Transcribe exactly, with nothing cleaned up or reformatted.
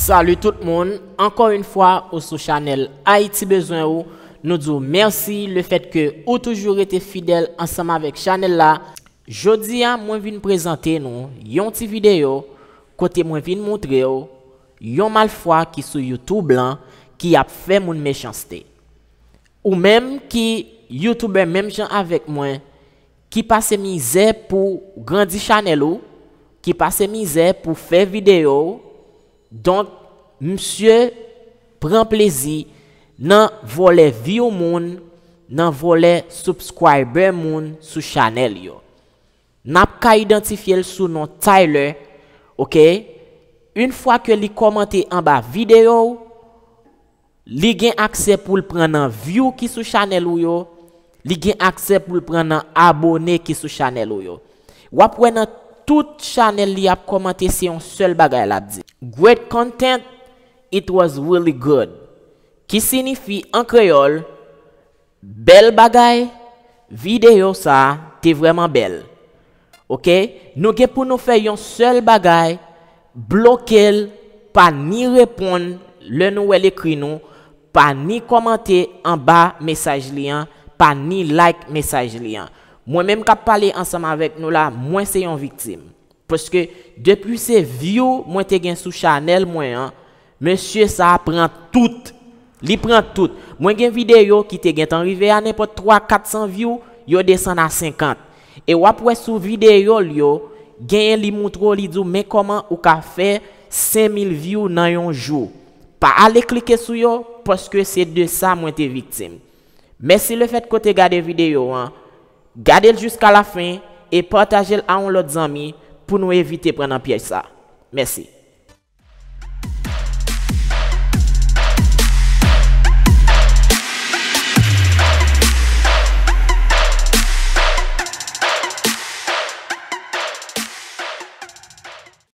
Salut tout moun, ankò yon fwa ou sou chanèl Ayiti Bezwen ou. Nou di w mèsi lefètke ou toujou rete fidèl ansanm avèk chanèl la. Jodi a mwen vin prezante nou yon ti videyo kote mwen vin montre w yon malfwa ki sou YouTube lan ki ap fè moun mechanste. Ou menm ki YouTuber menm jan avèk mwen, ki pase mizè pou grandi chanèl ou, ki pase mizè pou fè videyo ou, donk misye pran plezi nan vòlè view moun, nan vòlè subscriber moun sou chanèl yo. N ap ka idantifye l sou non Tyler, oke? Yon fwa ke li kòmante anba videyo ou, li gen aksè pou l pran nan view ki sou chanèl ou yo, li gen aksè pou l pran nan abone ki sou chanèl ou yo. W ap wè nan tout chanèl li ap kòmante se yon sèl bagay l ap di. Great content, it was really good. Ki siyifi an kreyòl, bèl bagay, videyo sa a te vrèman bèl. Oke? Nou gen pou nou fè yon sèl bagay, bloke l, pa ni reponn lè nou wè l ekri nou, pa ni kòmante anba mesaj li an, pa ni like mesaj li an. Mwen menm k ap pale ansanm avèk nou la, mwen se yon viktim. Paske depi se view mwen te gen sou chanèl mwen an, mesye sa a pran tout. Li pran tout. Mwen gen videyo ki te gentan rive a nenpòt twa, kat san view, yo desann a senkant. E w ap wè sou videyo l yo, genyen li moutre w, li di w men kòman ou ka fè senk mil view nan yon jou. Pa ale klike sou yo, paske se de sa mwen te viktim. Mèsi lefètke w te gade videyo an. Gade l jiska lafen e pataje l a yon lòt zanmi pou nou evite pran nan pyèj sa. Mèsi.